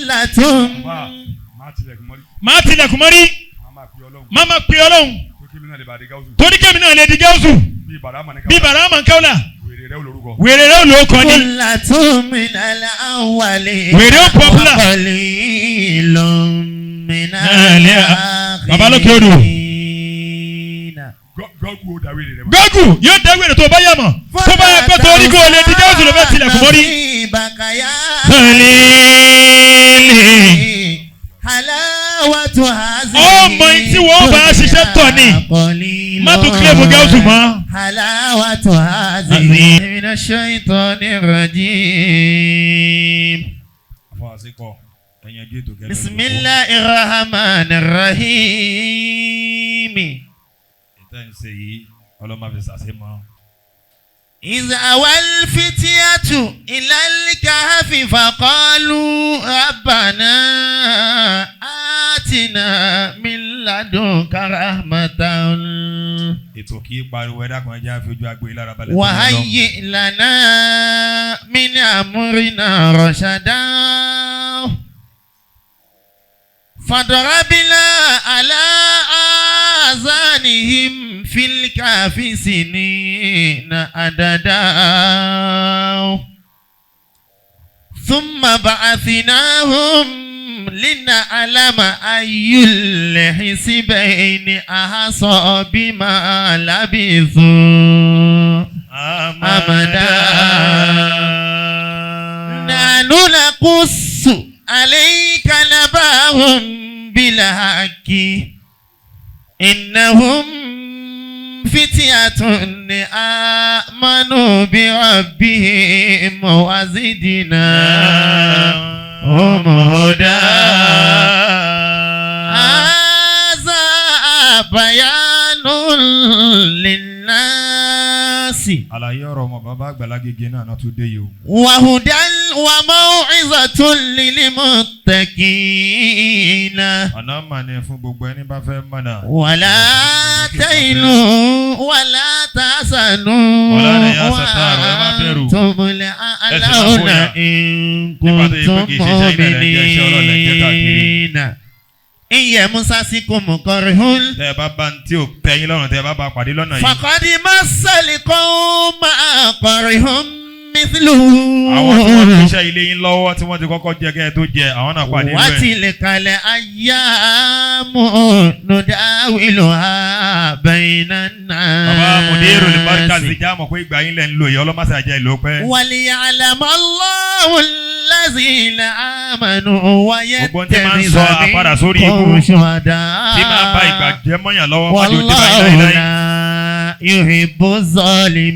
قلة Má tilẹ̀kùn mọ́rí. Máa tilẹ̀kùn mọ́rí. Má máa pe Ọlọ́run. Má máa pe Ọlọ́run. Pé kí mi náà lè bá a di gáúsù. Torí kẹ́mi náà lè di gáúsù. Bí Bàrámà ní Bí káwá. Bàrámà ń káwọ́là. Wèrè rẹ̀ olórúkọ. Wèrè rẹ̀ ò lò ó kọ́ ni. قلة من الأولين Wèrè ó popular. وقليل من Bàbá lókè odò. الآخرين. Gọ́gù ó da wèrè rẹ̀ mọ́. Gọ́gù yóò dá wèrè tó bá yà mọ̀. Tó bá yẹ pé torí kó o lè di gáúsù ló fẹ́ tilẹ̀kùn mọ́rí. نصيبك يا Khalili. حلاوة هذه Ọmọ tí wọ́n bá ṣiṣẹ́ tọ̀ ni. قليل Má tún kílẹ̀mù gáúsù mọ́. حلاوة هذه من الشيطان الرجيم. Àfọwọ́síkọ̀ ẹ̀yìn ẹjọ́ ètò kẹlẹ́. بسم الله الرحمن الرحيم. Ìtẹ́ ń ṣe yìí ọlọ́mọ fi ṣàṣe mọ́. إذ أوى الفتية إلى الكهف فقالوا ربنا آتنا من لدنك رحمة Ètò kì í pariwo ẹ̀dá kan ẹja fi ojú agbo yìí lára balẹ̀. وهيئ لنا من أمرنا رشدا. فضربنا على آذانهم في الكهف سنين عددا ثم بعثناهم لنعلم أي الحزبين أحصى بما لبثوا أمدا. نحن نقص عليك نبأهم بالحق إنهم فتية آمنوا بربهم وزدناهم هدى. هذا بيان للناس Àlàyé ọ̀rọ̀ ọmọ bàbá àgbàlá gègé náà náà tún dé yìí o. وهدى وموعظة للمتقين. Ọ̀nà mà ní fún gbogbo ẹni bá fẹ́ mọ̀nà. ولا تهنوا ولا تحزنوا Ọlọ́run yà Sàtàrù, ẹ má bẹ̀rù. وأنتم الأعلون إن Nípa tó yẹ pé كنتم kì í ṣe iṣẹ́ ilẹ̀ rẹ̀ jẹ́ iṣẹ́ ọlọ́run lẹ̀ ń jẹ́ káàkiri. مؤمنين. إن يمسسكم قرح Tẹ́ ẹ bá bá ń tí ò tẹ́yìn lọ́rùn tẹ́ ẹ bá bá pàdé lọ́nà yìí. فقد مس القوم قرح مثله. Àwọn tí wọ́n ti ṣe ilé yín lọ́wọ́ tí wọ́n ti kọ́kọ́ jẹ kẹ́ ẹ tó jẹ àwọn náà pàdé rẹ̀. وتلك الأيام نداولها بين Bàbá Mùdírù lè bá الناس. kàzí já mọ̀ pé ìgbà yín lẹ̀ ń lò yìí ọlọ́mọṣẹ́ àjẹ́ ìlú pẹ́. وليعلم الله الذين آمنوا Gbogbo ohun tí máa ń ويتخذ sọ àpadà sórí ikú منكم شهداء. tí máa ba ìgbà jẹ́ mọ́yàn lọ́wọ́ má jò dé báyìí والله láíláí. لا يحب Bó ti ń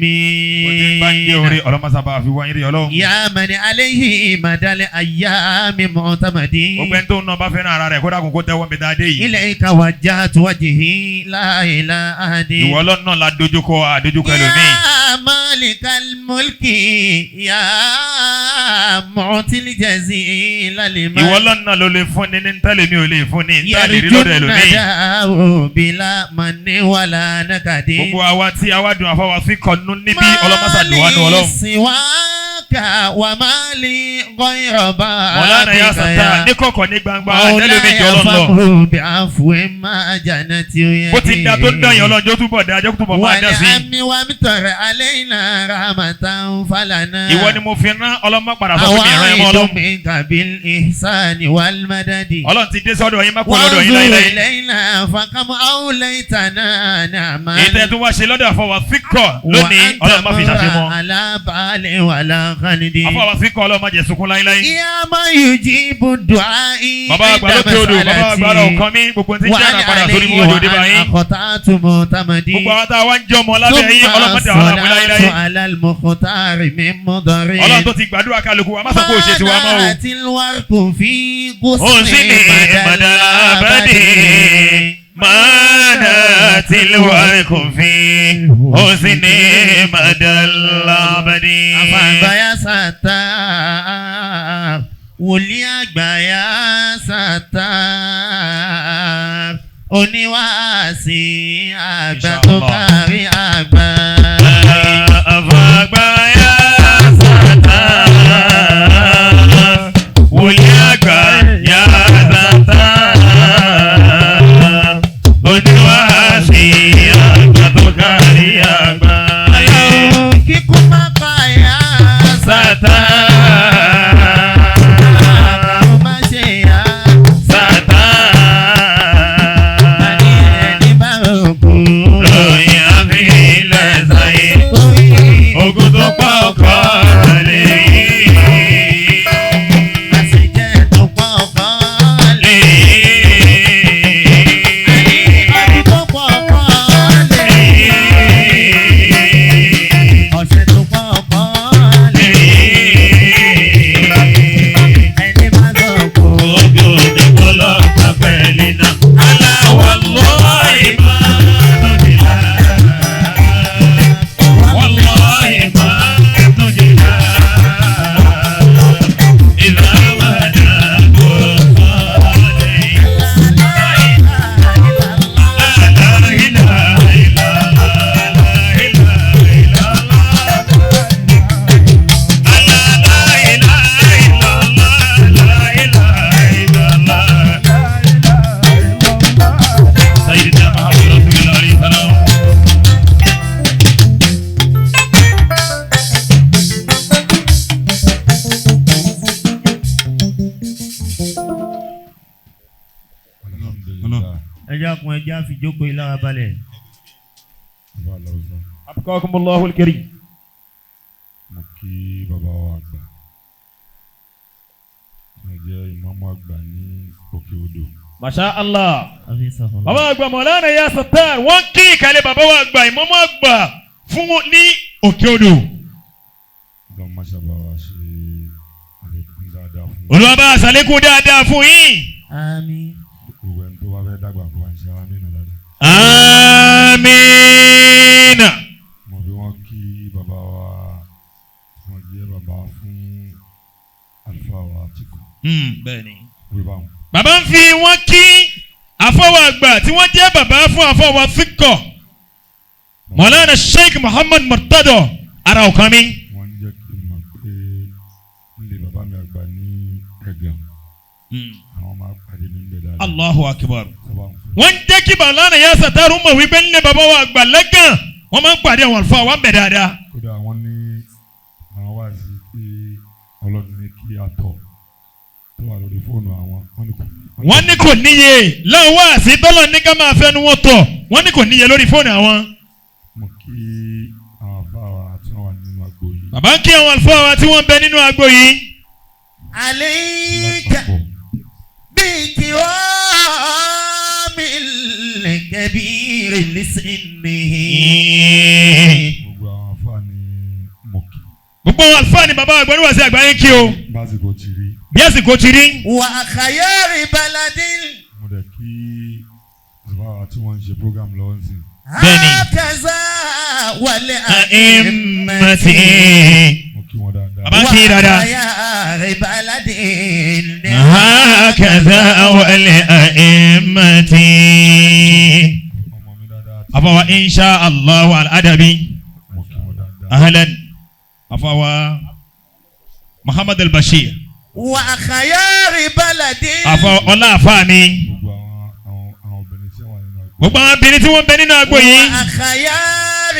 bá ń jẹ́ orí الظالمين. ọlọ́mọṣẹ́ bá fi wáyé rí ọlọ́run. يا من عليه مدى الأيام معتمد. Gbogbo ẹni tó ń ná bá fẹ́ràn ara rẹ̀ kó dákun kó tẹ́wọ́ mi dáadé yìí. إليك وجهت وجهي لا إلى أحد. Ìwọ ọlọ́run náà la dojúkọ àdójúkọ ẹlòmíì. يا مالك الملك يا معطي الجزيل لمن Ìwọ ọlọ́run náà ló lè fún ni ní ntẹ́lẹ̀ mi ò lè fún ni ntẹ́lẹ̀ rí يرجو lọ́dọ̀ ẹlòmíì. النداء بلا من ولا نكد. Gbogbo àwa tí àwa dùn àfọwọ́ sí kọ̀nù níbí ọlọ́mọṣà dùn wá nù ọlọ́run. سواك وما لي غير Mọ̀lánà yà بابك sàtà يا ní kọ̀kọ̀ ní gbangba àtẹ́lómi مولاي jọ ọlọ́run lọ. فاغفر بعفو ما جنت يدي. Bó ti da tó ń dán yẹn ọlọ́run jó túbọ̀ dá jẹ́ kó túbọ̀ máa dán sí i. والعم وامطر علينا رحمة فلنا. Ìwọ ni mo fi rán ọlọ́mọ padà sọ fún mi ìran ẹ̀ mọ́ أوعد ọlọ́run. منك بالإحسان والمدد. Ọlọ́run ti dé sọ́dọ̀ yín má kó lọ́dọ̀ yín وانظر láíláí. إلينا فكم أوليتنا نعما. Ìtẹ́ tó wá ṣe lọ́dọ̀ àfọwọ́ síkọ̀ lónìí وأنت ọlọ́run má fi ṣàṣemọ́. على بال ولا خلد. Àfọwọ́ síkọ̀ ọlọ́run má jẹ́ sunkún láíláí. يا من يجيب الدعاء Bàbá àgbà lókè odò bàbá àgbà ọ̀rọ̀ kan mí gbogbo tí ń jẹ́ àrà padà sórí mú ọjọ́ òde báyìí. أخطأت معتمدي. Gbogbo àwọn tá a wá ń jẹ́ ọmọ lábẹ́ yín ọlọ́run má dà wá láàmú láíláí. الصلاة على المختار من مضر. Ọlọ́run tó ti gbàdúrà kálukú wa má sọ pé òṣèṣì wa mọ́ o. ما الورق في Ó sì ní غصن mọ̀dàlábàdì mọ̀dà tìlúwàkù fi ó sì ní mọ̀dàlábàdì. Àfàgbáyà sàtà, wòlíì àgbáyà sàtà, oníwàásí àgbà tó Inshallah. kárí àgbà. Àfàgbáyà sàtà wòlíì àgbà Ẹ dákun, ẹ já fi jókòó yìí lára balẹ̀. Bàbá Lọ́sà. Abqakumullahu al-karim. Mo kí bàbá wa àgbà. Mo jẹ́ ìmáàmù àgbà ní Òkè Odò. Masha Allah. Àfi sọ̀rọ̀. Bàbá àgbà Mọ̀lánà ya Sattar wọ́n kí ìkàlẹ̀ bàbá wa àgbà ìmáàmù àgbà fún wọn ní Òkè Odò. Ọlọ́run má ṣàbà wa ṣe àlékún dáadáa fún wa. Olúwa bá a ṣàlékún dáadáa fún yín. Àmín. Gbogbo ẹni tó bá fẹ́ dàgbà kó wá ń ṣe àmín dáadáa. Àmín. Mo fi wọ́n kí bàbá wa tí wọ́n jẹ́ bàbá fún àlùfáà wa Àtìkù. Bẹ́ẹ̀ni. Wí báwọn. Bàbá ń fi wọ́n kí àfọwọ́ àgbà tí wọ́n jẹ́ bàbá fún àfọwọ́ fíkọ̀ Mọ̀lánà Sheikh Muhammad Murtado ara ọ̀kan mi. Wọ́n ń jẹ́ kí n mọ̀ pé nílé bàbá mi àgbà ní Ẹ̀gàn. Àwọn máa pàdé mi níbẹ̀ dáadáa. Allahu Akbar. Sábà ń fún. Wọ́n ń jẹ́ kí Mọ̀lánà ya Sataru mọ̀ wípé nílé bàbá wa àgbà lẹ́gàn wọ́n máa ń pàdé àwọn àlùfáà wa ń bẹ̀ dáadáa. Kódà wọ́n ní àwọn wá sí pé Ọlọ́run ní kí a tọ̀ tó wà lórí fóònù àwọn. Wọ́n ní kò Wọ́n ní kò níye láwọn wá sí tọ́lọ̀ ní ká máa fẹnu wọn tọ̀ wọ́n ní kò níye lórí fóònù àwọn. Mo kí àwọn àfáà wa tí wọ́n wà nínú agbo yìí. Bàbá ń kí àwọn àlùfáà wa tí wọ́n ń bẹ nínú agbo yìí. Àlẹ́kà Lápapọ̀. بإكرام الكبير لسنه. Gbogbo àwọn àfáà ni mo kí. Gbogbo àwọn àlùfáà ni bàbá àgbà oníwàásí àgbáyé ń kí o Básìkò ti rí. bí àsìkò ti rí. وخيار بلد Mo dẹ̀ kí àfáà wa tí wọ́n ń ṣe program lọ́wọ́ ń sìn. Bẹ́ẹ̀ni. هكذا والأئمة Mo kí wọn dáadáa. Bàbá ń kí dáadáa. وخيار بلد هكذا والأئمة. Ọmọ mi dáadáa. Àfọwọ́ insha Allah al-adabi Mo kí wọn dáadáa. ahlan àfọwọ́ Muhammad al-Bashir وخيار بلد àfọwọ́ ọlá àfáà mi. Gbogbo àwọn obìnrin tí wọ́n wà nínú agbo. Gbogbo àwọn obìnrin tí wọ́n bẹ nínú agbo yìí وخيار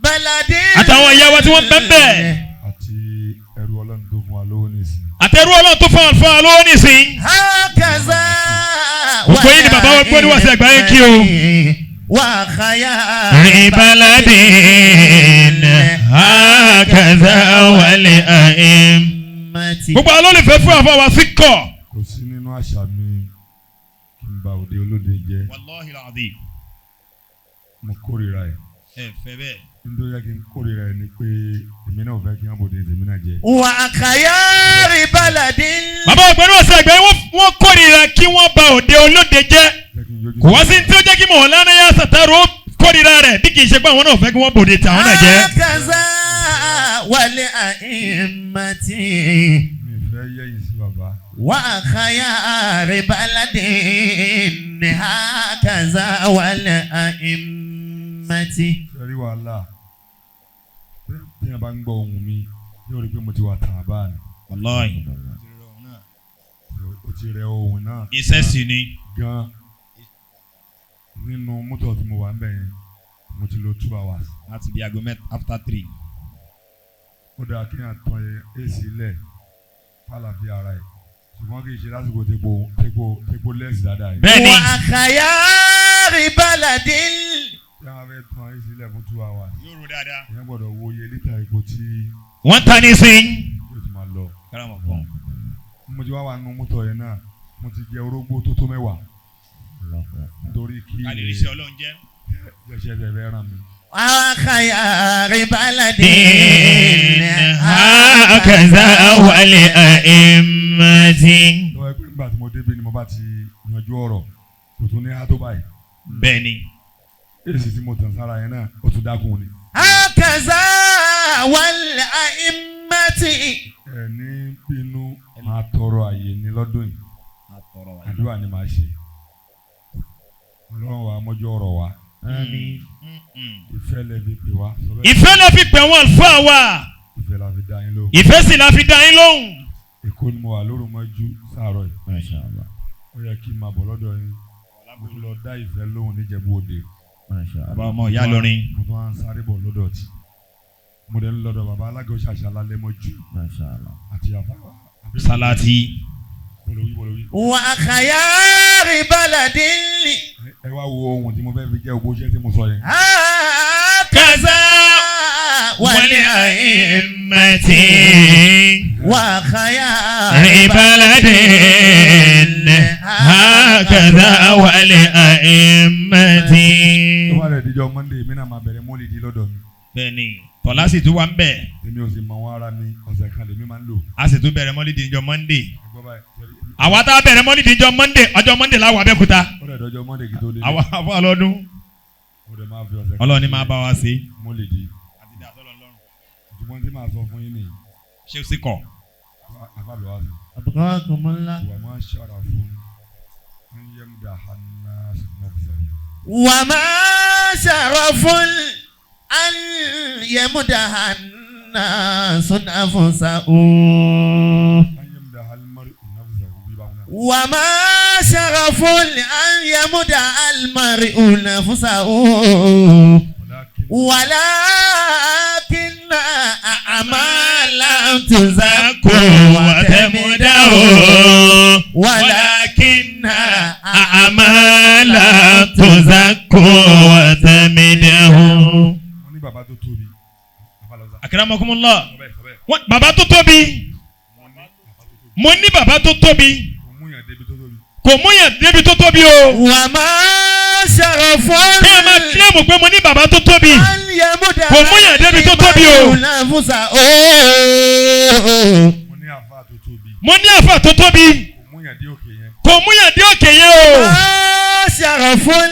بلد àtàwọn ìyá wa tí wọ́n bẹ ń bẹ̀ Àti ẹrú Ọlọ́run tó fún wa lówó nísìn. àtẹrú Ọlọ́run tó fún àlùfáà lówó nísìn. هكذا Gbogbo yìí ni bàbá wa gbọ́ níwàásí àgbáyé kí o. وخيار بلد هكذا والأئمة. Gbogbo àwọn olólùfẹ́ fún àfọwọ́ wa sí kọ̀. Kò sí nínú àṣà mi kí n ba òde olóde jẹ́. Wallahi alazim. Mo kórìíra ẹ̀. Ẹ fẹ́ bẹ́ẹ̀. Nítorí yẹ kí n kórìíra ẹ̀ ni pé èmi náà ò fẹ́ kí wọ́n bòde tèmi náà jẹ́. وخيار بلد Bàbá wa gbọ́ níwàásí àgbáyé wọ́n kórìíra kí wọ́n ba òde olóde jẹ́. Jẹ́ kí n yọjú Kò wá sí ní tí ó jẹ́ kí Mọ̀lánà ya Sàtárù ó kórìíra rẹ̀ bí kì í ṣe pé àwọn náà fẹ́ kí wọ́n bòde tàwọn náà jẹ́. هكذا والأئمة Mi fẹ́ yẹ̀yìn sí bàbá. وخيار بلد هكذا والأئمة Ṣé rí wàhálà? Tí yẹn bá ń gbọ́ ohùn mi, yóò rí pé mo ti wà tààbà ni. Wallahi. Ó ti rẹ ohùn náà. Iṣẹ́ sì ni. Gan nínú mọ́tò tí mo wà ń bẹ̀ yẹn, mo ti lo 2 hours. Láti bí aago mẹ́ta after 3. Ó dáa kí yàn tan AC lẹ̀ fàlàfíà ara ẹ̀. Ṣùgbọ́n kì í ṣe lásìkò tepo tepo tepo lẹ́sì dáadáa yìí. Bẹ́ẹ̀ni. وخيار بلد Tí a bá fẹ́ tan AC lẹ̀ fún 2 hours, Yóò ro dáadáa. èèyàn gbọ́dọ̀ wo iye lítà epo tí Wọ́n ta ní sin. yóò ti máa lọ. Karama fún. Mo ti wá wà nínú mọ́tò yẹn náà, mo ti jẹ orógbó tó tó mẹ́wàá. Nítorí kí Ká lè rí iṣẹ́ Ọlọ́run jẹ́. jẹ́sẹ̀ tẹ̀ fẹ́ ràn mí. وخيار بلد هكذا والأئمة. Lọ́wọ́ ẹ pé nígbà tí mo débi ni mo bá ti yanjú ọ̀rọ̀, kò tún ní há tó báyìí. Bẹ́ẹ̀ni. Èsì tí mo tàn sára yẹn náà, ó tún dákun ni. هكذا والأئمة Ẹ ní bínú máa tọrọ àyè ní lọ́dún yìí. Àdúrà ni màá ṣe. Ọlọ́run wa mọ́jú ọ̀rọ̀ wa. آمين Ìfẹ́ lẹ fi pè wá. Sọ bẹ́ẹ̀. Ìfẹ́ la fi pè àwọn àlùfáà wa. Ìfẹ́ la fi dá yín lóhùn. Ìfẹ́ sì la fi dá yín lóhùn. Èkó ni mo wà lóru mọ́jú sáàárọ̀ yìí. ما شاء الله Ó yẹ kí n máa bọ̀ lọ́dọ̀ yín. Mo tún lọ dá ìfẹ́ lóhùn níjẹ̀bú Òde. ما شاء الله Bàbá ọmọ ìyá lọrin. Mo tún wá ń sáré bọ̀ lọ́dọ̀ tí. Mo dẹ̀ ń lọ́dọ̀ bàbá alága òṣàṣà lálẹ́ mọ́jú ما شاء الله àti àfáà. Salati. Bọ̀lọ̀wí bọ̀lọ̀wí. وخيار بلد Ẹ wá wo ohun tí mo fẹ́ fi jẹ́ ogbó iṣẹ́ tí mo sọ yẹn. هكذا ولأئمة وخيار بلد هكذا ولأئمة. Tó bá rẹ̀ díjọ́ Monday, mi náà máa bẹ̀rẹ̀ mólìdí lọ́dọ̀ mi. Bẹ́ẹ̀ni, tọ́lá sì tún wà ń bẹ̀. Èmi ò sì mọ wọn ara mi, ọ̀sẹ̀ kan lèmi máa ń lò. A sì tún bẹ̀rẹ̀ mọ́lídìí níjọ́ Monday. Ẹ gbọ́ báyìí, ṣe- Àwa tá a bẹ̀rẹ̀ mọ́lídìí níjọ́ Monday, ọjọ́ Monday la wà Abẹ́òkúta. Ó dẹ̀ dọ́jọ́ Monday kí tó lé. Àwa àfọ àlọ́dún. Ó dẹ̀ máa fi ọ̀sẹ̀ kan Ọlọ́run ni ṣe máa bá wa ṣe. mólìdí. Ṣùgbọ́n tí màá sọ fún yín nìyí. Ṣé o sì kọ̀? Àfàlọ́ wa sọ. أبقاكم الله. Wà máa ṣàrà fún ń yẹ́mdà hànà nafsa. وما شرف أن يمدح الناس نفسهم. Ń yẹ́mdà hàlmárì nafsa wí báwọn náà. وما شرف أن يمدح المرء نفسه. Walakin ولكن أعمالا تزكو وتمدح وتمدح ولكن أعمالا تزكو وتمدح. Mo ní bàbá tó tóbi. Àfàlọ́ sá. Akramakumullah. Sọ bẹ́ẹ̀, sọ bẹ́ẹ̀. Bàbá tó tóbi. Mo ní bàbá tó tóbi. Mo ní bàbá tó tóbi. Kò mú yàn débi tó tóbi. Kò múyàn débi tó tóbi o. وما شرف Kí ẹ máa kílẹ̀mù pé mo ní bàbá tó tóbi. أن يمدح Kò múyàn débi tó tóbi o. المرء نفسه. Mo ní àfáà tó tóbi. Mo ní àfà tó tóbi. Kò mú yàn dé òkè yẹn. Kò múyàn dé òkè yẹn o. ما شرف أن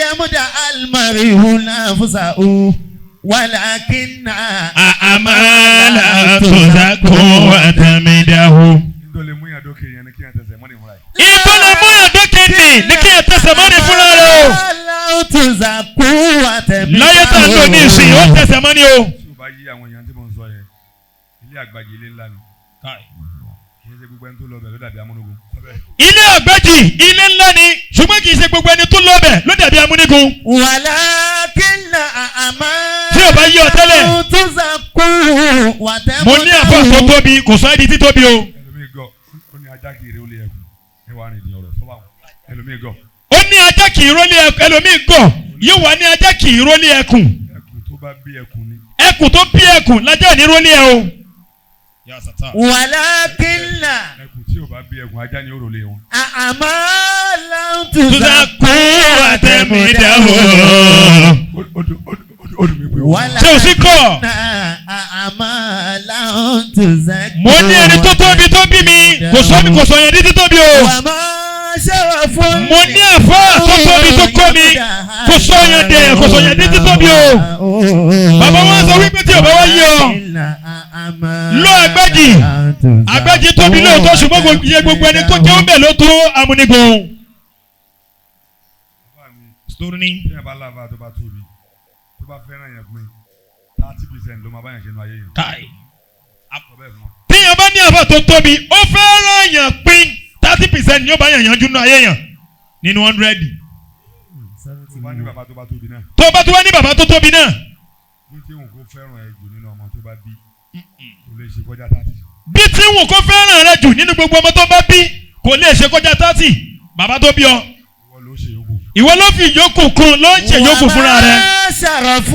يمدح المرء نفسه ولكن أعمالا تزكو وتمدح. Nítorí mú yàn dókè yẹn ni kí yàn tẹsẹ̀ mọ́ni fúnra yìí. Ìtọ́ lè múyàn dókè nì ní kí ẹ tẹsẹ̀ mọ́ni fúnra rẹ o. لا تزكو وتمدح. Láyé tá a lò ní ìsìn ó tẹsẹ̀ mọ́ni o. Tí o bá yí àwọn èèyàn tí mo ń sọ yẹn, ilé àgbàjì ilé ńlá ni. Kì í ṣe gbogbo ẹni tó lọ bẹ̀ ló dàbí amúnúgun. Sọ bẹ́ẹ̀. Ilé àgbẹ̀jì ilé ńlá ni ṣùgbọ́n kì í ṣe gbogbo ẹni tó lọ bẹ̀ ló dàbí amúnigun. ولكن أعمالا Tí o bá yí ọ tẹ́lẹ̀. تزكو وتمدح. Mo ní àfà tó tóbi kò sọ ẹ́ di títóbi o. Ẹlòmíì gọ̀, ó ní ajá kiri ó lé ẹkùn. Ẹ wá rìn ní ọ̀rọ̀ sọ́wọ́ àwọn. Ẹlòmíì gọ̀. Ó ní ajá kì í rólé ẹkùn, ẹlòmíì gọ̀ yóò wá ní ajá kì í rólé ẹkùn. Ẹkùn tó bá bí ẹkùn ni. Ẹkùn tó bí ẹkùn lajá ò ní rólé ẹ o. ولكن Ẹkùn tí ò bá bí ẹkùn ajá ni ó rò lé wọn. أعمالا Tuzakú وتمدح. Ó dùn ó dùn mí pé ó. Ṣé o sì kọ̀? أعمالا تزكو Mo ní ẹni tó tóbi tó bí mi kò sọ mi kò sọ yẹn ní títóbi o. وما شرف Mo ní àfáà tó tóbi tó kọ́ mi kò sọ yẹn dẹ̀ kò sọ yẹn ní títóbi o. Bàbá wa sọ wípé tí ò bá wá yí ọ. Lọ Àgbẹ̀jì. Àgbẹ̀jì tóbi lóòótọ́ ṣùgbọ́n kò yẹ gbogbo ẹni tó jẹ́ ọbẹ̀ ló tó amúnigun. Bàbá mi, Sórí ni. tí yàn bá láfa tó bá tóbi, tó bá fẹ́ràn yẹn pín, 30% ló máa bá yàn ṣe nu ayé yẹn. Káì. Sọ bẹ́ẹ̀ fún wa. Tíyàn bá ní àfáà tó tóbi, ó fẹ́ràn yàn pín 30% ni ó bá yàn yanjú nínú ayé yàn nínú 100. Tó bá ní bàbá tó bá tóbi náà. Tó bá tó wá ní bàbá tó tóbi náà. Bí tí òun kò fẹ́ràn ẹ jù nínú ọmọ tó bá bí, kò lè ṣe kọjá 30. Bí tí wù kó fẹ́ràn rẹ jù nínú gbogbo ọmọ tó bá bí kò lè ṣe kọjá 30. Bàbá tó bí ọ. Ìwọ ló ṣe yòókù. Ìwọ ló fi ìyókù kún ló ń ṣe ìyókù fúnra rẹ. شرف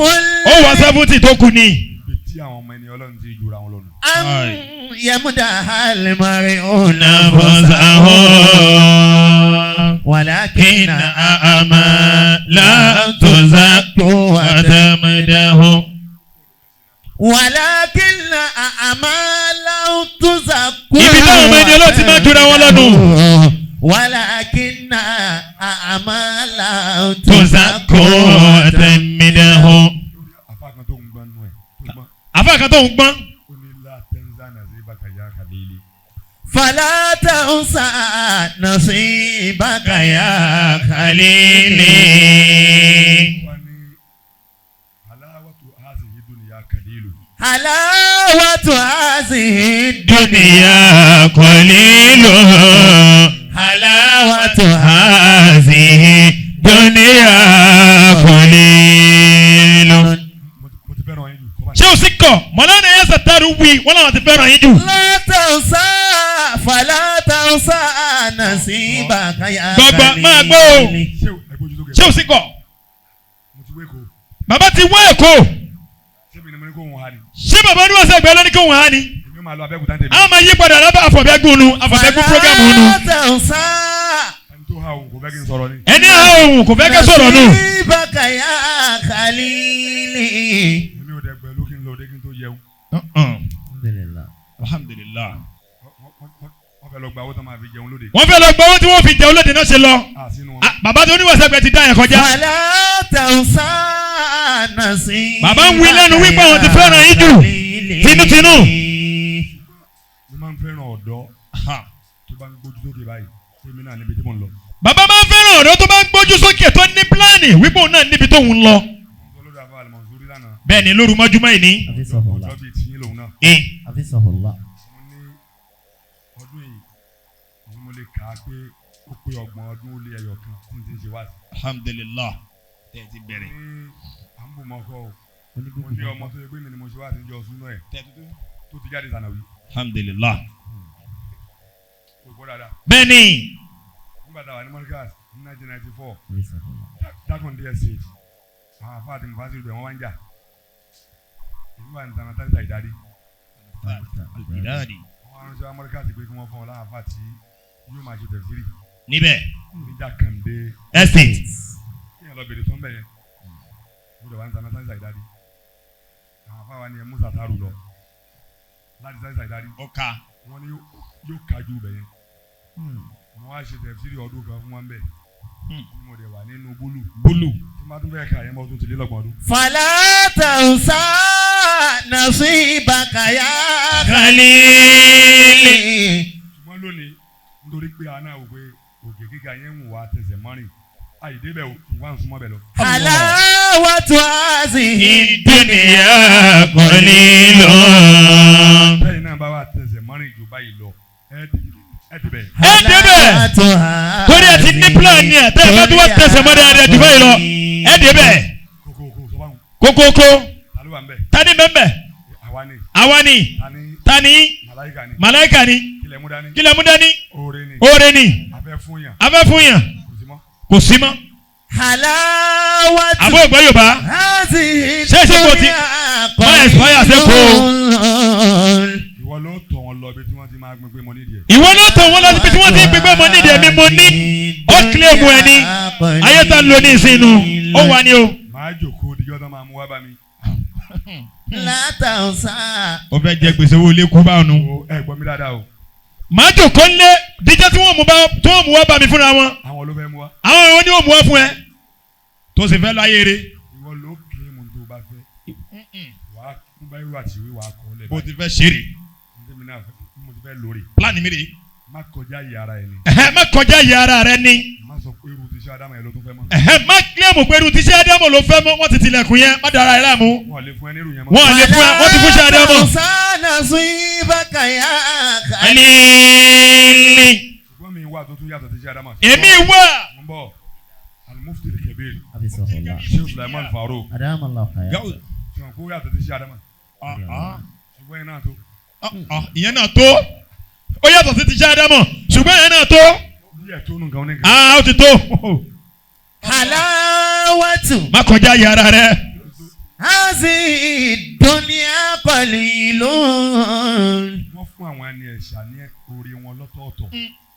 Ó wá 70 tó kù ni. Ibi tí àwọn ọmọ ẹni Ọlọ́run ti jura wọn lọ́nu. أن يمدح المرء نفسه ولكن أعمالا تزكو وتمدح. ولكن أعمالا تزكو Ibi táwọn ọmọ ẹni Ọlọ́run ti máa jura wọn lọ́nu. ولكن أعمالا تزكو وتمدح. Àfáà kan tó ń gbọ́n nú ẹ̀ tó gbọ́n. Àfáà kan tó ń gbọ́n. Ó ní látẹ́ńzá nàzíbàkà yá kàlílì. فلا تنسى نصيبك يا خليلي. Wọ́n ní aláwọ̀tò hàzìhí dúnìyà kàlílù. حلاوة هذه الدنيا قليل. حلاوة هذه الدنيا قليل. Mo ti fẹ́ràn yín jù. Kọ́ bá Ṣé o sì kọ̀? Mọ̀lánà yẹn sàtàrù wí wọ́n làwọn ti fẹ́ràn yín jù. لا تنسى فلا تنسى نصيبك يا Gbọ̀ngbọ̀n máa gbọ́ o. خليلي. Ṣé Ṣé o sì kọ̀? Mo ti wé ko. Bàbá ti wá Èkó. Ṣé mi ni mo ní kó òun ha ni? Ṣé bàbá oníwàsí àgbáyé ló ní kí òun há ni? Èmi máa lọ Abẹ́òkúta ń tèmi. A máa yí padà lábẹ́ àfọ̀bẹ́gùn nu, àfọ̀bẹ́gùn prógámù nu. فلا تنسى Ẹni tó ha òun kò fẹ́ kí n sọ̀rọ̀ ni. Ẹni àá òun kò fẹ́ kẹ́ sọ̀rọ̀ nù. نصيبك يا خليلي. Èmi ò dẹ̀ pẹ̀lú kí n lọ dé kí n tó jẹun. الحمد لله. Alhamdulillah. Wọ́n fẹ́ lọ gba owó tó máa fi jẹun lóde. Wọ́n fẹ́ lọ gba owó tí wọ́n fi jẹun lóde náà ṣe lọ. À sínú wọn. Ah, bàbá tó oníwàsí àgbẹ̀ ti dá yẹn kọjá. فلا تنسى نصيبك Bàbá ń wí lẹ́nu wípé àwọn ti fẹ́ràn yín jù. Tinútinú. Mo máa ń fẹ́ràn ọ̀dọ́ tó bá ń gbójú sókè báyìí. Èmi náà níbi tí mò ń lọ. Bàbá máa ń fẹ́ràn ọ̀dọ́ tó bá ń gbójú sókè tó ní pílánì wípé òun náà níbi tóun ń lọ. Mo ń sọ lórí àfa àlùmọ̀sórí lánàá. Bẹ́ẹ̀ ni lóru mọ́júmọ́ yìí ní. حفظه الله. Ọjọ́ bíi tiyín lòun náà. حفظه الله. Mo ní ọdún yìí ni mo lè kà á pé ó pé 30 ọdún ó lé ẹyọ kan tí n ti ń ṣe wá sí. Alhamdulillah. Tẹ́ ẹ ti bẹ̀rẹ̀. Ní à ń bò mọ́ ọkọ o. Mo ní ọmọ tó yẹ pé mi ni mo ṣe wá sí ìjọ súná ẹ̀ tó ti jáde sànàwí. Alhamdulillah. Kò gbọ́ dáadáa. Bẹ́ẹ̀ ni Nígbà tá a wà ní Mọ́ríkàs ní 1994 حفظه الله. Dákùndé estate àwọn afá àti mufasi rẹ̀ wọ́n wá ń jà. Èmi wà ní sànà tálítà ìdarí. Ìdáàdì. Wọ́n wá ránṣẹ́ wá Mọ́ríkàs pé kí wọ́n fún ọ láwọn afá tí yóò máa ṣe tẹ̀síìrì Níbẹ̀. ní Jákàndé. Estate. Kéèyàn lọ bèrè tó ń bẹ̀ yẹn. Mo dẹ̀ wá ní sànà tálítà ìdarí. Àwọn afá wa ni ẹ mú sàtàrù lọ láti tálítà ìdarí. Ọkà. Wọ́n ní yóò kájú bẹ̀ yẹn. Mo wá ṣe tẹ̀síìrì ọdún kan fún wọn bẹ̀. Mo dẹ̀ wà nínú búlù. Búlù. Tí n bá tún fẹ́ kà yẹn mọ́ tún ti lé 30 ọdún. فلا تنسى نصيبك يا Khalili. خليلي. Ṣùgbọ́n lónìí nítorí pé a náà wò pé òkè gíga yẹn ń wà tẹsẹ̀ mọ́rin àyè débẹ̀ o ṣùgbọ́n à ń súnmọ́ bẹ̀ lọ. حلاوة هذه Ìdúnìyà qalilun. Bẹ́ẹ̀ náà bá wà tẹsẹ̀ mọ́rin jù báyìí lọ ẹ débẹ̀. Ẹ débẹ̀. Torí ẹ ti ní plan ni ẹ tẹ́ ẹ bá tún wá tẹsẹ̀ mọ́ dáadáa jù báyìí lọ. Ẹ débẹ̀. Kókókó sọ báwọn Kókókó. ta ló wà ń bẹ̀? Tani bẹ́ẹ̀ Àwa ni. Àwa ni. Ta ni? Tani. Màláíkà ni. Màláíkà ni. Kílẹ̀ mú dání. Kílẹ̀ mú dání. Oore ni. Oore ni. A fẹ́ fún yàn. A fẹ́ fún yàn. Kò sí mọ́. Kò sí mọ́. حلاوة Àbó ìgbọ́ Yorùbá. هذه Ṣé ṣé kò ti- الدنيا Má ẹ̀sìpáyà sẹ́kọ̀ọ́. قليل. Ìwọ ló tọ̀ wọn lọ ibi tí wọ́n ti máa gbin pé mo nídìí ẹ̀. Ìwọ náà tọ̀ wọ́n lọ síbi tí wọ́n ti ń gbégbé mọ nídìí ẹ̀mí mo ní. Ó kílẹ̀ mu ẹni. Ayé tá ń lo ní ìsinú. Ó wà ní o. Màá jòkó dijọ́ tán máa mú wá bá mi. لا تنسى Ó fẹ́ jẹ gbèsè owó ilé kú báwọn nu. O ẹ gbọ́ mi dáadáa o. Màá jòkó ńlé díjẹ́ tí wọ́n mú wá bá mi fúnra wọn. Àwọn ló fẹ́ mú wá. Àwọn ìwọ ni wọ́n mú wá fún ẹ. Tó sì fẹ́ lọ ayé rẹ̀. Ìwọ ló kílẹ̀ mu tó o bá fẹ́. Wàá kún báyìí wà tìwé wàá kọ́ lẹ̀. Bó ti fẹ́ ṣe rè. Ntẹ́mi náà fẹ́ mo ti fẹ́ lórí. Pílánì mi rè. Má kọjá yìí ara ẹ̀ ni. Ẹ̀hẹ́ má kọjá ìyá ara rẹ ni. Má sọ pé irú ti ṣe Ádámù yẹn ló tún fẹ́ mọ́. Ẹ̀hẹ́ má kílẹ̀mù pé irú tíṣẹ́ Ádámù ló fẹ́ mọ́ wọ́n ti tilẹ̀kùn yẹn má dara ẹ̀ láàmú. Wọ́n lè fún ẹ nírú yẹn mọ́. Wọ́n lè fún ẹ wọ́n ti fún ṣe Ádámù. فلا تنسى نصيبك يا Ẹni Ṣùgbọ́n mi wà tó tún yàtọ̀ ti ṣe Ádámù. èmi wà. Mo ń bọ̀ Al-Mufti al-Kabir حفظه الله. Sheikh Sulaiman Farouk. أدام الله حياته. Ṣùgbọ́n kó yàtọ̀ ti ṣe Ádámù. Ṣùgbọ́n iná tó. Ìyẹn náà tó. Ó yàtọ̀ sí ti ṣe Ádámù ṣùgbọ́n ìyẹn náà tó. Yíyẹ tó nù nǹkan oníkan. Ah, ó ti tó. حلاوة Má kọjá ìyá ara rẹ. هذه الدنيا قليل. Wọ́n fún àwọn ẹni ẹ̀ṣà ní orí wọn lọ́tọ̀ọ̀tọ̀.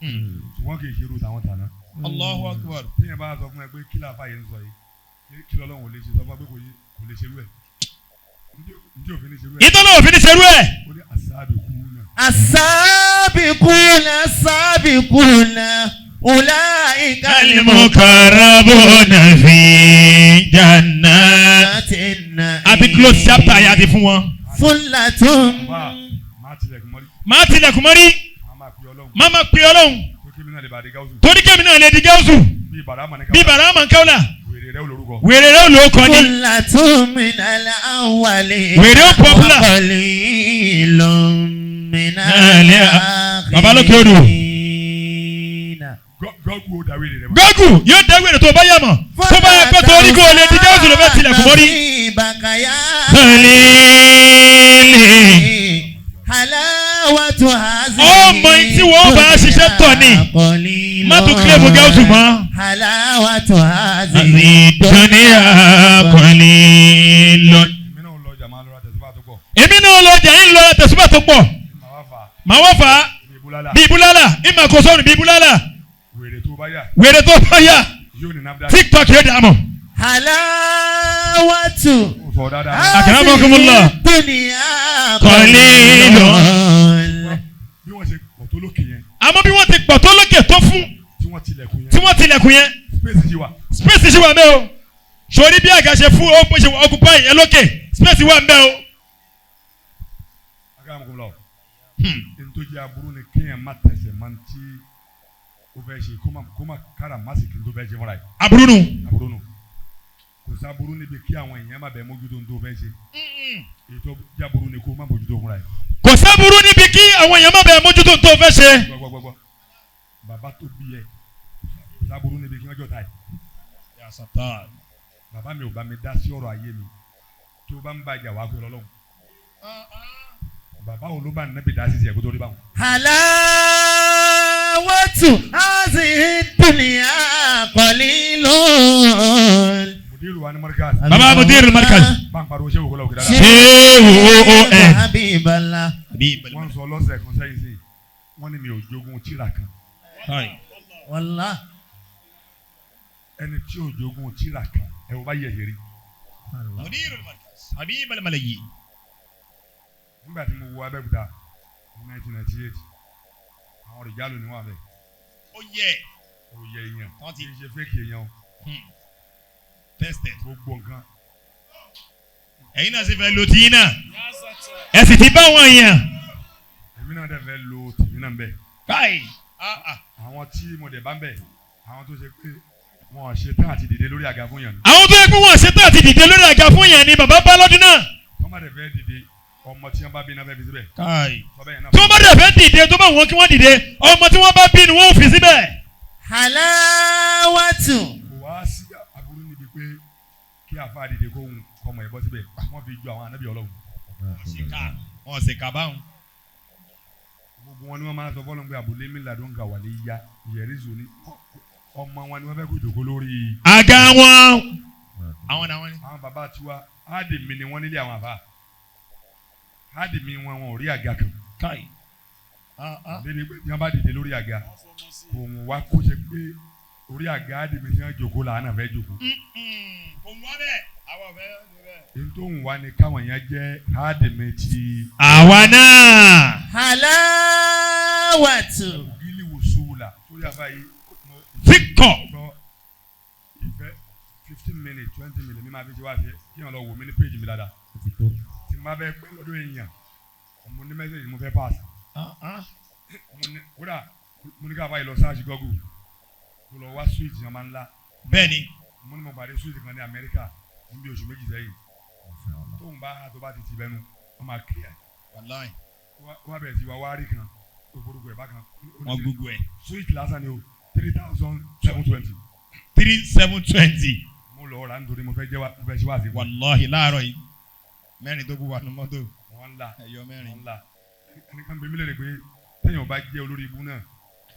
Ṣùgbọ́n kì í ṣe irú tàwọn tàná. Allahu Akbar. Téèyàn bá sọ fún ẹ pé kí láfa yìí ń sọ yìí kí lọ́lọ́run ò lè ṣe sọ fún ẹ pé kò lè ṣerú ẹ̀. Ǹjẹ́ òfin ní ṣerú ẹ̀? Ìtọ́nà òfin ní ṣerú ẹ̀. Ó ní àṣàbí kú náà. السابقون السابقون أولئك Al-mukarrabuna fi jannat. النعيم. Àti close chapter yà ti fún wọn. ثلة Wá máa tilẹ̀kùn mọ́rí. Màá tilẹ̀kùn mọ́rí. Màá máa pe Ọlọ́run. Má má pe Ọlọ́run. Tó kí mi náà lè bá dé gáúsù. Torí kẹ́mi náà lè di gáúsù. Bí bàrà mà ní Bí káwá. bàrà mà ń káwọ́là. Wèrè rẹ̀ olórúkọ. Wèrè rẹ̀ ló kọ́ ni. ثلة من الأولين Wèrè ó popular. وقليل من Bàbá lókè odò. الآخرين. Gọ́gù ó da wèrè rẹ̀ mọ́. Gọ́gù yóò dá wèrè tó bá yà mọ̀. Tó bá yẹ pé torí kó o lè di gáúsù ló fẹ́ tilẹ̀kùn mọ́rí. نصيبك يا Khalili. حلاوة Ọmọ tí wọ́n bá ṣiṣẹ́ tọ̀ ni. Má tún kílẹ̀ fún gáúsù mọ́. Halawatu hazi Dunya qalilun. Èmi náà lọ jàmá lọ́ra tẹ̀síwá tó pọ̀. Èmi náà lọ jà ń lọ tẹ̀síwá tó pọ̀. Màá wá fà Màá wá fà á bí ibúlálà. bí ibúlálà ìmọ̀ kò sọ̀rọ̀ bí ibúlálà Wèrè tó bá yà wèrè tó bá yà yóò ní nábdá. TikTok yóò dà mọ̀. Halawatu Ó sọ dáadáa. Akramakumullah. dunya Qalilun. Bí wọ́n ṣe pọ̀ tó lókè yẹn Àmọ́ bí wọ́n ti pọ̀ tó lókè tó fún tí wọ́n tilẹ̀kùn tí yẹn. wọ́n tilẹ̀kùn yẹn Space yìí wà. space ṣì wà mẹ́ o. Sori bí àga ṣe fún ó ṣe occupy yẹn lókè space wà mẹ́ o. Akramakumullah. N tó jẹ́ aburú ni kéèyàn má tẹ̀sẹ̀ máa ń tí ó fẹ́ ṣe kó má kára má sì kí n tó fẹ́ ṣe fúnra yìí. Aburú nù. Aburú nù. Kò sáburú níbi kí àwọn èèyàn má bẹ̀ mójútó n tó fẹ́ ṣe. Èyí tó jẹ́ aburú ni kó má mójútó fúnra yìí. Kò sáburú níbi kí àwọn èèyàn má bẹ̀ẹ́ mójútó tó fẹ́ ṣe. Gbọ́gbọ́gbọ́. Bàbá tó bí ẹ kò sáburú níbi kí wọ́n jọ ta ẹ̀. Bàbá mi ò bá mi dá sí ọ̀rọ̀ ayé mi tó bá ń bá ìjà wá pé ọlọ́run. Bàbá wo ló bá nẹ́bí dá sí tiẹ̀ kó tó rí báwọn. Halawatu hazi dunya qalilun. Mudiru wa ni Markaz. Baba Mudir Markaz. Bá ń pariwo ṣé òkúlọ̀ òkè dáadáa. Ṣé o o ẹ. Habiballah. Wọ́n sọ lọ́sẹ̀ kan sẹ́yìn sí wọ́n ní mi ò jogún tírà kan. Wallah. Ẹni tí ò jogún tírà kan ẹ wọ́n bá yẹ̀ yẹ̀rí. Mudir Markaz. Habib al-Malayi. Nígbà tí mo wọ Abẹ́òkúta ní 1998 àwọn rìjálù ni wọ́n wà bẹ́ẹ̀. Ó yẹ Ó yẹ èèyàn Wọ́n ti- kì í ṣe fẹ́ẹ̀kì èèyàn o tested. gbogbo nǹkan. Ẹ̀yin náà sì fẹ́ lo tiyín náà. Ẹ sì ti bá wọn yàn. Èmi náà dẹ̀ fẹ́ lo tèmi náà bẹ́ẹ̀. Káì. Àwọn tí mo dẹ̀ bá ń bẹ̀ àwọn tó ṣe pé wọn ò ṣe tán àti dìde lórí àga fún yàn ni. Àwọn tó yẹ kó wọ́n ṣetán àti dìde lórí àga fún yẹn ni bàbá bá lọ́dún náà. Tó má dẹ̀ fẹ́ dìde ọmọ tí wọ́n bá bí náà fẹ́ fi síbẹ̀. Káì. Sọ bẹ́ẹ̀ náà. Tí wọ́n bá dẹ̀ fẹ́ dìde tó bá wọn kí wọ́n dìde ọmọ tí wọ́n bá bí ni wọ́n ò fi síbẹ̀. Halawatu. Kò wá sí aburú níbi pé kí àfa dìde kó ń kọmọ ẹ̀ bọ́ síbẹ̀ wọ́n fi ju àwọn anábì Ọlọ́run. Wọ́n sì kà báwọn. Gbogbo wọn ni wọ́n máa sọ fọlọ́n pé àbúlé mi làdún ka wàlé ya ìyẹ̀rí zoni ọmọ wọn ni wọ́n fẹ́ kó jòkó lórí. Àga wọn. Àwọn náà wọ́n ní. Àwọn bàbá tiwa áàdì mi ni wọ́n nílé àwọn àfa áàdì mi wọn wọn ò rí àga kan. Káì. Débi pé tí wọ́n bá dìde lórí àga kò wọ́n wá kó ṣe pé orí àga áàdì mi tí wọ́n jòkó là á nà fẹ́ jòkó. Kò wọ́n bẹ́ẹ̀. Àwọn ọ̀fẹ́ bẹ́ẹ̀. Èyí tó ń wá ni káwọn yẹn jẹ́ áàdì mi ti Àwa náà. Halawatu. gílì wòsùwùlà sórí àfa yìí mo Ti kọ̀. gbọ́ ìfẹ́ 15 minutes 20 minutes mi máa fi ṣe wá sí ẹ kí wọn lọ wò mí ní péjì mi dáadáa tí n bá fẹ́ pẹ́ lọ́dọ̀ èèyàn mo ní mẹ́sẹ̀gì mo fẹ́ pass mo ní kódà mo ní ká fà yìí lọ sáàsì Google mo lọ wá switch yẹn máa ń la Bẹ́ẹ̀ni. mo ní mo pàdé switch kan ní Amẹ́ríkà níbi oṣù méjì sẹ́yìn tóun bá tó bá ti ti bẹnu wọ́n máa clear Wàláì. wọ́n bẹ̀rẹ̀ sí wa wárí kan òforúkọ ẹ̀ bá kan Wọ́n Google ẹ̀. switch lásán ni o 3,720 3,720. mo lọ rà nítorí mo fẹ́ jẹ́ wa mo fẹ́ ṣe wá sí fún Wàláhì láàárọ̀ yìí. Mẹ́rin tó kú wà ní mọ́tò. wọn la Ẹyọ mẹ́rin. wọn la ẹnìkan bí mi lè rè pé téèyàn bá jẹ́ olórí ibú náà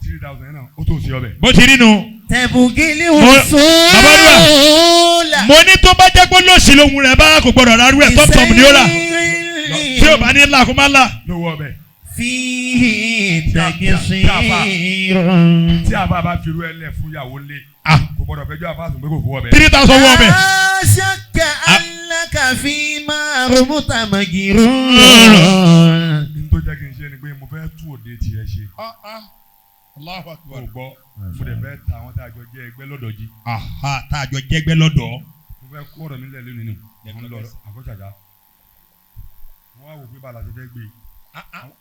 3,000 yẹn náà ó tó sí ọbẹ̀. Bó ti rí nu. Tẹ̀bùgìlì Bàbá wùsùlà. Mo ní tó bá jẹ́ pé lóṣì lòun rẹ̀ bá kò gbọ́dọ̀ rárú ẹ̀ tọ́pù ni ó rà. Tí ò bá ní là kó má là. Lówó ọbẹ̀ Fihi tẹ̀gìsírun. tí a bá bá fi irú ẹ lẹ̀ fún ìyàwó lé kò gbọ́dọ̀ fẹjọ́ àfa sùn pé kò fowó ọbẹ̀. 3,000 wọ ọbẹ̀. La shakka annaka fi ma rumuta magirun. N tó jẹ́ kí n ṣe ni pé mo fẹ́ tún òde tiẹ̀ ṣe Allahu kò gbọ́ mo dẹ̀ fẹ́ ta àwọn tá a jọ jẹ́ ẹgbẹ́ lọ́dọ̀ jí Aha tá a jọ jẹ́gbẹ́ lọ́dọ̀. mo fẹ́ kó ọ̀rọ̀ mi lẹ̀ lónìí nù mo ń lọ àkọ́ṣàjà mo wá wò pé bàlá ṣe fẹ́ gbé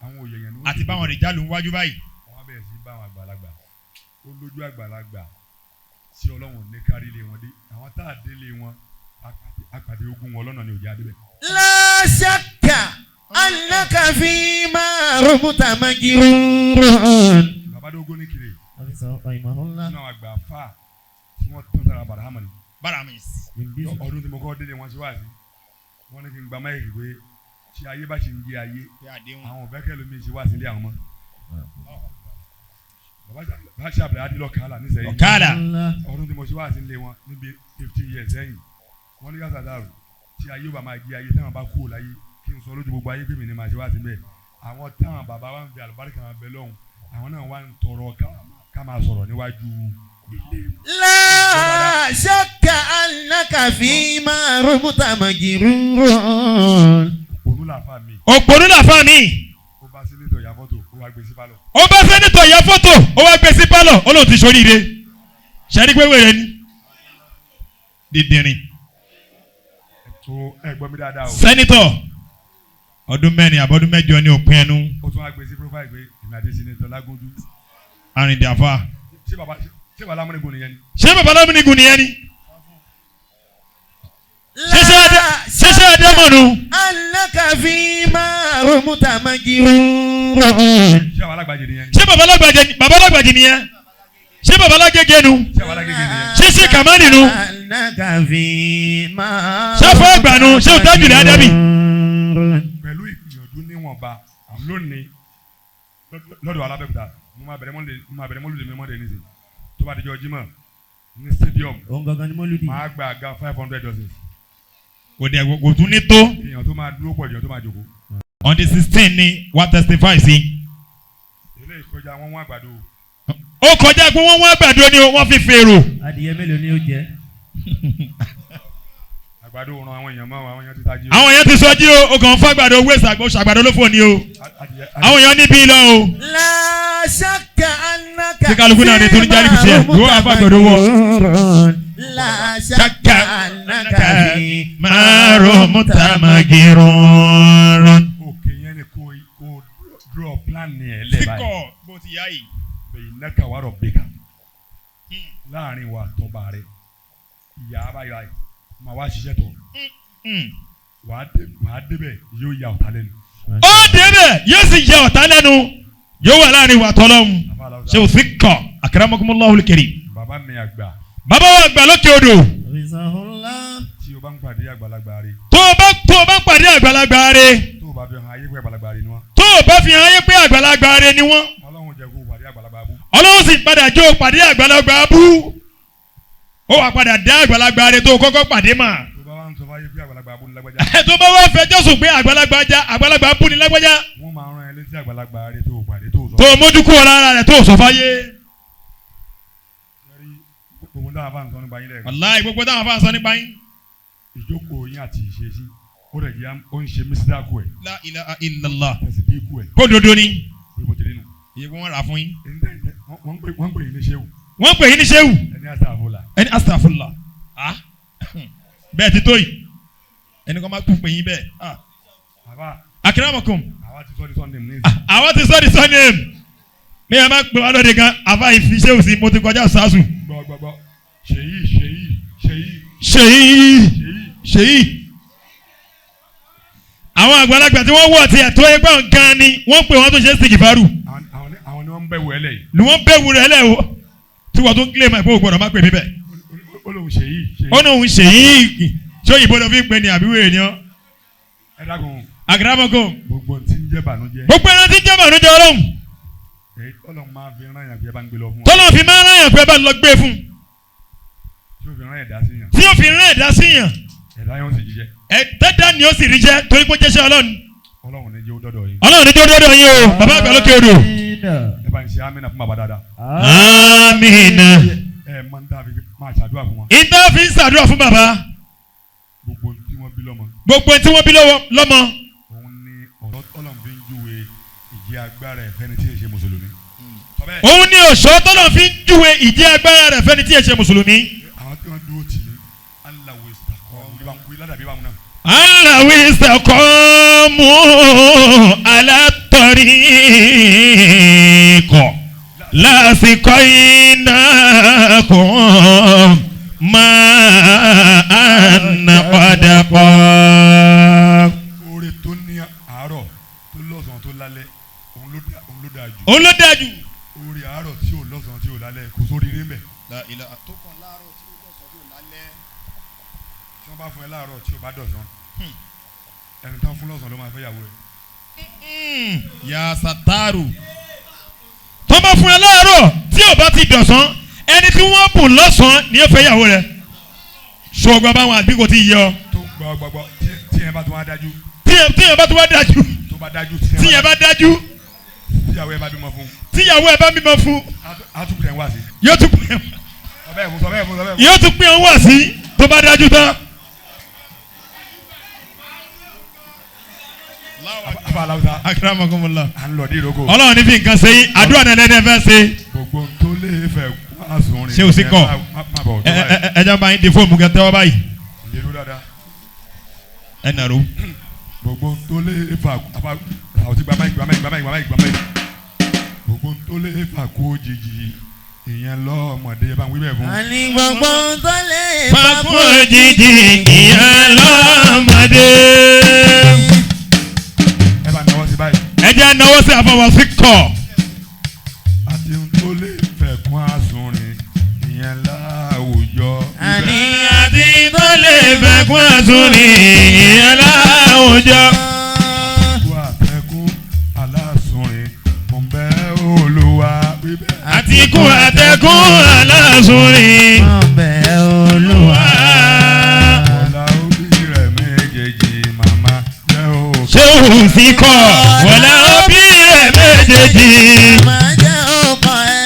àwọn òye yẹn ni wọ́n Àti báwọn rìjálù ń wájú báyìí. wọ́n á bẹ̀rẹ̀ sí bá àwọn àgbàlagbà ó lójú àgbàlagbà tí Ọlọ́run ní kárí lé wọn dé àwọn tá a délé wọn apàdé ogun wọn lọ́nà ni òjá débẹ̀. La shakka annaka fi ma rumuta magirun. Bàbá dógó ní kiri Rahimahullah. nínú àwọn àgbà fà tí wọ́n tún sára bàràhàmà ni Bára mi. ọdún tí mo kọ́ délé wọn ṣe wá sí wọ́n ní kí n gba máìkì pé Tí ayé bá ṣe ń jẹ ayé, àwọn òbẹ́ kẹ́ lómi ṣe wá sílé àwọn mọ́. Bàbá ṣàbẹ̀rẹ̀ adìlọ́ kàálà nísẹ̀yìn. Ọ̀kadà. Ọdún tí mo ṣe wá sílé wọn níbi 15 years sẹ́yìn. Wọ́n ní kásá dàrú. Tí ayé bá máa jẹ ayé táwọn bá kú láyé kí n sọ lójú gbogbo ayé pé mi ni màá ṣe wá síbẹ̀. Àwọn táwọn bàbá wa ń fi àlùbáríkà wọn bẹ lọ́hùn. Àwọn náà wá ń tọrọ ká máa sọ̀rọ̀ níwájú ilé. لا شك أنك فيما رمت مجرور Òpònú làáfà mi. Òpònú làfà mi. Ó bá sínétọ̀ ya fọ́tò, ó wá gbé sí pálọ̀. Ó bá sẹ́nitọ̀ ya fọ́tò, ó wá gbé sí pálọ̀, ó lóun ti ṣoríire. Ṣẹ́rí pé wèrè ni. Dídìrín. Ó ẹ gbọ́ mi dáadáa o. Sẹ́nitọ̀ ọdún 4 àbọ̀dún 8 ní òpin ẹnu. Ó tún wá gbé sí profile pé èmi àti sínétọ̀ Lágúnjú. Arìndàfà. Ṣé bàbá ṣé bàbá Lámúnigun nìyẹn ni? Ṣé bàbá Lámúnigun nìyẹn ni? Ṣé Adémọ̀nù? أنك فيما رمت مجرور Ṣé bàbá Alágbàjì nìyẹn ni? Ṣé bàbá Lágbàjì nìyẹn? Ṣé bàbá Lágége nu? Ṣé bàbá Lágége nìyẹn? Ṣé ṣé Kàmánì nu? أنك فيما Ṣé fún àgbà nu? Ṣé òtájù ní Ádámì? Pẹ̀lú ìgbìyànjú níwọ̀nba lónìí lọ́dọ̀ Alábẹ́òkúta, mo máa bẹ̀rẹ̀ mọ́lùdì mi mọ́dé nísìnyí. Tó bá dijọ́ Jímọ̀ ní stadium, Òun gangan ni mọ́lúdì. máa gba àga 500 dozens. Kò dẹ̀ kò tún ní tó. Èèyàn tó máa dúró pọ̀ jù, èèyàn tó máa jòkó. On the 16 ni wàá testify sí. Eléyìí kọjá wọn wọ́n àgbàdo. Ó kọjá pé wọ́n wọ́n àgbàdo ni wọ́n fi fèrò. Adìyẹ mélòó ni ó jẹ? Àgbàdo ran àwọn èèyàn mọ́, àwọn èèyàn ti tají o. Àwọn èèyàn ti sọ jí o, o kàn ń fàgbàdo owó ìsàgbọ̀ ṣàgbàdo ló fò ní o. Àwọn èèyàn níbí lọ o. La shakka annaka Tí kálukú náà ní tó ní jáde kìí ṣe, ìwọ àfàgbàdo wọ. La shakka annaka fi Márùn-ún. Òkè yẹn ni kò draw plan ni ẹ lẹ́ báyìí. Bó ti yá yìí. Bẹ̀yìn náà kà wá rọ̀ bẹ́ẹ̀ láàrin wa tọba rẹ ìyá abáyọ ayé màá wá ṣiṣẹ́ tọ̀ wàá débẹ̀ yóò ya ọ̀tá lẹ́nu. Ó débẹ̀ yóò sì yẹ ọ̀tá lẹ́nu, yóò wà láàrin wa tọ́lọ́hún. Ṣé o sì kọ̀ akramakumullahu karim. Bàbá mi àgbà. Bàbá wa àgbà lókè odò. Tí o bá ń pàdé àgbàlagbà rẹ. Tó o bá ń pàdé àgbàlagbà rẹ. Tó o bá fi hàn ayé pé àgbàlagbà rẹ ni wọ́n. Tó o bá fi hàn ayé pé àgbàlagbà rẹ ni wọ́n. Ọlọ́run jẹ́ kó o pàdé àgbàlagbà bú. Ọlọ́run sì padà jó o pàdé àgbàlagbà bú. Ó wà padà dá àgbàlagbà rẹ tó o kọ́kọ́ pàdé mà. Tó bá wà ń sọ fáyé pé àgbàlagbà bú ni lágbájá. Tó bá wà fẹjọ́ sùn pé àgbàlagbà já àgbàlagbà bú ni lágbájá. Wọ́n máa rán ẹ létí àgbàlagbà rẹ tó o pàdé tó o sọ. Tó o mójú kúrò lára rẹ tó o sọ fáyé. Gbogbo táwọn afáàn sọ nípa yín lẹ́ẹ̀kan. Wàláhì gbogbo táwọn afáàn sọ nípa yín. Ìjókòó yín àti ìṣesí ó rẹ̀ jẹ́ ó ń ṣe mísídákù ẹ̀. La ilaha illallah. Tẹ̀sídíkù ẹ̀. Kó dodo ni. Bí mo ti rí nù. Iye kí wọ́n rà fún yín. Wọ́n ń pè yín ní ṣéwù. Wọ́n pè yín ní ṣéwù. Ẹni àsàfùlà. Ẹni àsàfùlà. Bẹ́ẹ̀ ti tó yìí. Ẹni kan máa tún pè yín bẹ́ẹ̀. Bàbá. Akramakum. Àwa ti sọ di Sunday ní. Àwa ti sọ di Sunday. Mi à máa pè wá lóde gan, àfa ìfi ṣéwù sí mo ti kọjá sàásù. Gbọ́ gbọ́ gbọ́. Ṣèyí ṣèyí ṣèyí. Ṣèyí ṣèyí. Àwọn àgbàlagbà tí wọ́n wọ̀ ti ẹ̀tọ́ ẹgbẹ́ nǹkan ni wọ́n pè wọ́n tó ṣe é sìkì faru. Àwọn ni wọ́n ń bẹ̀wò ẹlẹ̀ yìí. Ni wọ́n bẹ̀wò rẹ̀ lẹ̀ o. Tí wọ́n tún kílè máa ìfowó gbọ́dọ̀ má pè mí bẹ̀. Ó lóun ṣèyí. Ó lóun ṣèyí. Ṣé òyìnbó ló fi ń pè ní àbí wèrè ni ọ́? Ẹ dákun. Akramakum. Gbogbo tí ń jẹ́ bànújẹ́. Gbogbo ẹran tí ń jẹ́ bànújẹ́ Ọlọ́run. Èyí tọ́lọ̀ máa fi rán yàn pé ẹ bá ń gbé lọ fún. Tọ́lọ̀ fi máa rán yàn pé ẹ bá lọ gbé fún. Tí ó fi rán ẹ̀dá sí yàn. Tí ó fi rán ẹ̀dá sí yàn. Ẹ̀dá yóò sì jíjẹ. Ẹ̀dá ni ó sì rí jẹ́ torí pé ó jẹ́ṣẹ́ Ọlọ́run. Ọlọ́run ní jẹ́ ó dọ́dọ̀ yín. Ọlọ́run ní jẹ́ ó dọ́dọ̀ yín o, bàbá àgbà lókè odò. Ẹ bá ń ṣe amínà fún bàbá dáadáa. Amínà. Ẹ máa ń dá fi máa ṣàdúrà fún wọn. Ìdá fi ń ṣàdúrà fún bàbá. Gbogbo tí wọ́n bí lọ́mọ. Gbogbo tí wọ́n bí lọ́mọ. Òun ni ọ̀rọ̀ Ọlọ́run fi ń júwe ìjẹ́ agbára ẹ̀ fẹ́ni tí ì ṣe mùsùlùmí. Òun ni ọ̀ṣọ́ tọ́lọ̀ fi ń júwe ìjẹ́ agbára rẹ̀ fẹ́ni tí ì ṣe mùsùlùmí. Àwọn tí wọ́n dúró tì í, aláwo ìsàkọ́ Aláwo ìsàkọ́ mú alátọ̀rí kọ̀ lásìkò iná kún máa nà padà kọ́. Oore tó ní àárọ̀ tó lọ́sàn-án tó lálẹ́ òun ló dáa jù. Òun ló dáa jù. Oore àárọ̀ tí ò lọ́sàn-án tí ò lálẹ́ kò sórí rí mbẹ̀. Tó kàn láàárọ̀ tí ò lọ́sàn-án tí ò lálẹ́. Tí wọ́n bá fún ẹ láàárọ̀ tí ò bá dọ̀sán. Ẹni tán fún lọ́sàn-án ló máa fẹ́ yàwó ẹ̀. Ya sataru. Tó bá fún ẹ láàárọ̀ tí ò bá ti dọ̀sán ẹni tí wọ́n bùn lọ́sàn-án ni ó fẹ́ yàwó rẹ̀. Ṣògbọ́n báwọn àbí kò tí ì yọ. Tó gbọ́ gbọ́ tí yẹn bá tún wá dájú. Tí yẹn bá tún wá dájú. Tó bá dájú tí yẹn bá dájú. Tíyàwó ẹ bá bímọ fún. Tíyàwó ẹ bá bímọ fún. Á tún pè é wá sí. Yóò tún pè é. Sọ bẹ́ẹ̀ fún. Yóò tún pè é wá sí tó bá dájú tán. Abalawusa. Akramakumullah. À ń lọ dé ìrókò. Ọlọ́run ní fi nǹkan ṣe yín àdúrà náà lẹ́nu ẹ fẹ́ ṣe. Gbogbo tó lè fẹ́ wá sùn rìn. Ṣé o sì kọ̀? Ẹ jẹ́ bá yín di fóònù kẹ́ tẹ́wọ́ báyìí. Ìlú dáadáa. Ẹ nàró. Gbogbo tó lè fà àwọn tí gbàmáyì gbàmáyì gbàmáyì gbàmáyì gbàmáyì. Gbogbo tó lè fà kó jìjì ìyẹn lọ́mọdé bá ń wí bẹ́ẹ̀ fún. Àní gbogbo tó lè fà kó jìjì ìyẹn lọ́mọdé. Ẹ bá náwó sí báyìí. Ẹ jẹ́ náwó sí àfọwọ́sí kọ̀. Àti tó lè fẹ́ kún àsùnrin ìyẹn láwùjọ. Àní àti tó lè fẹ́ kún àsùnrin ìyẹn láwùjọ. Àti àtẹkùn aláṣùnrin mò ń bẹ Olúwa wíbẹ̀. Àti kún àtẹkùn aláṣùnrin mò ń bẹ Olúwa. Ọlá òbí rẹ̀ méjèèjì màmá jẹ́ òkè. Ṣé òun sì kọ̀? Wọ̀lá òbí rẹ̀ méjèèjì. Màmá jẹ́ òkò ẹ̀.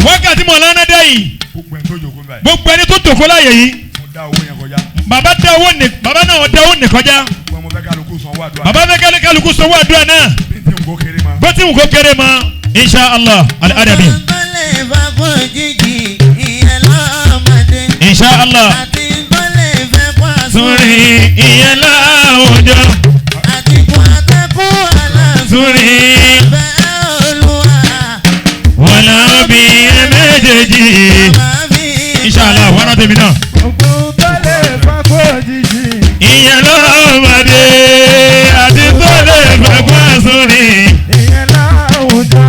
Wákàtí mọ̀ lánàá dé yìí. Gbogbo ẹni tó jókòó báyìí. Gbogbo ẹni tó jókòó láàyè yìí. Mo dá owó yẹn kọjá. Bàbá dá owó ní bàbá náà dá owó ní kọjá. Gbogbo ọmọ fẹ́ kálukú sanwó àdúrà. Bàbá fẹ́ kálukú sanwó àdúrà náà. Bí tí n kò kéré ma. Bó ti wù kó kéré ma. Insha Allah al-adabi. Gbogbo lè fà kó jìjì ìyẹn lọ́mọdé. Insha Allah. Àti tó lè fẹ́ kó àsùnrin. Sùnrin ìyẹn láwùjọ. Àti kún àtẹkùn aláṣùnrin. Sùnrin Bẹ́ Olúwa. wọ̀lá òbí rẹ̀ méjèèjì. Màmá fi Insha Allah wọ́n rántí mi náà. Gbogbo tó lè fà kó jìjì. Ìyẹn lọ́mọdé àti tó lè fẹ́ kó àsùnrin. Ìyẹn láwùjọ.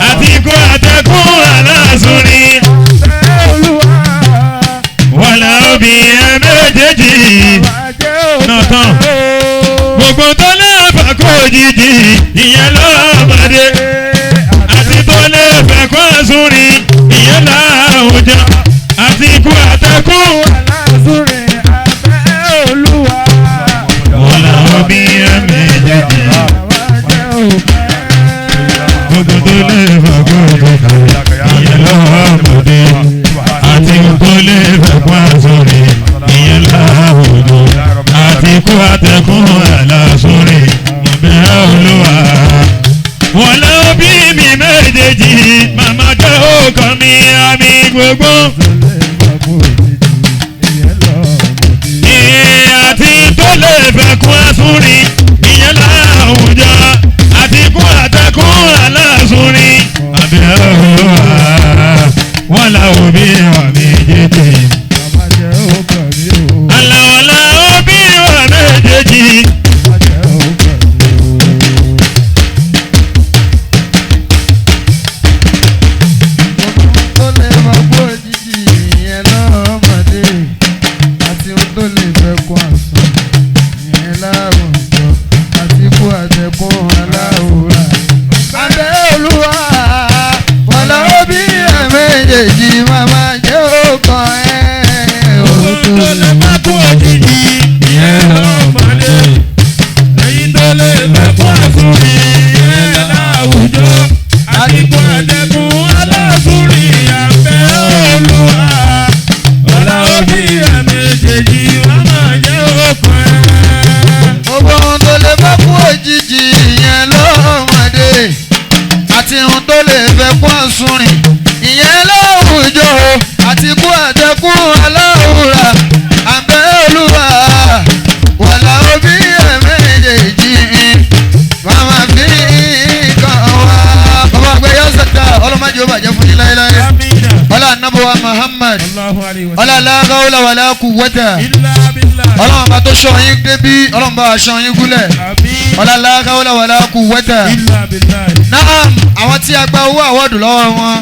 Àti kó àtẹkùn aláṣùnrin. Bẹ́ Olúwa. Wọ̀lá òbí rẹ̀ méjèèjì. Màmá jẹ́ òkè. Náà tán. Gbogbo tó lè fẹ́ kó jìjì. Ìyẹn lọ́mọdé àti tó lè fẹ́ kó àsùnrin. Ìyẹn láwùjọ. Àti kó àtẹkùn. Aláṣùnrin abẹ́ Olúwa. Wọ̀lá òbí rẹ̀ méjèèjì. Màmá jẹ́ òkè. Gbogbo tó lè fẹ́ kó jìjì. Ìyẹn lọ́mọdé. Àti kó lè fẹ́ kó àsùnrin. Ìyẹn láwùjọ. Àti kó àtẹkùn aláṣùnrin. Ìbẹ̀ Olúwa. Wọ́n lọ bí mi méjèèjì. Màmá jẹ́ òkàn mi àmì gbogbo. Àti tó lè fẹ́ kó àsùnrin. Ìyẹn láwùjọ. Àti kó àtẹkùn aláṣùnrin. Àbẹ̀ Olúwa. Wọ́n lọ bí wa méjèèjì. Màmá jẹ́ òkè mi o. Àlàwọ̀lá òbí wa méjèèjì. Màmá jẹ́ òkè mi o. Ohun tó lè fà kó jìjì ìyẹn lọ́mọdé. Àti ohun tó lè fẹ́ kó àsùn ìyẹn láwùjọ. Àti kó àtẹkùn aláwòrán. Abẹ́ Olúwa wọ̀lá òbí ẹ̀ méjèèjì màmá jẹ́ òkàn ẹ̀. Ohun tó lè fà kó jìjì Ìyẹn lọ́mọdé. Èyí tó lè fẹ́ kó àsùnrin. Ìyẹn láwùjọ. Àti kó àtẹkùn aláṣùnrin. Àbẹ̀ Olúwa. Ọlá òbí ẹ̀ méjèèjì màmá jẹ́ òkun ẹ̀. Gbogbo ohun tó lè fẹ́ kú òjijì ìyẹn lọ́mọdé àti ohun tó lè fẹ́ kú àsunrìn ìyẹn láwùjọ àti kú àtẹkù aláwùrà àbẹ́ Olúwa wàlá òbí ẹ̀ méjèèjì màmá fi kàn wá. Bàbá àgbẹ̀ yóò sẹ̀ta ọlọ́mọdé ó bàjẹ́ fún yín láéláé ọlá anábọ̀wá Muhammad ọlá la hawla wala quwwata ọlọ́run bá tó sọ yín débí ọlọ́run bá aṣọ yín gúnlẹ̀ ọlá la hawla wala quwwata. Naam, àwọn tí a gba owó àwọ́dù lọ́wọ́ wọn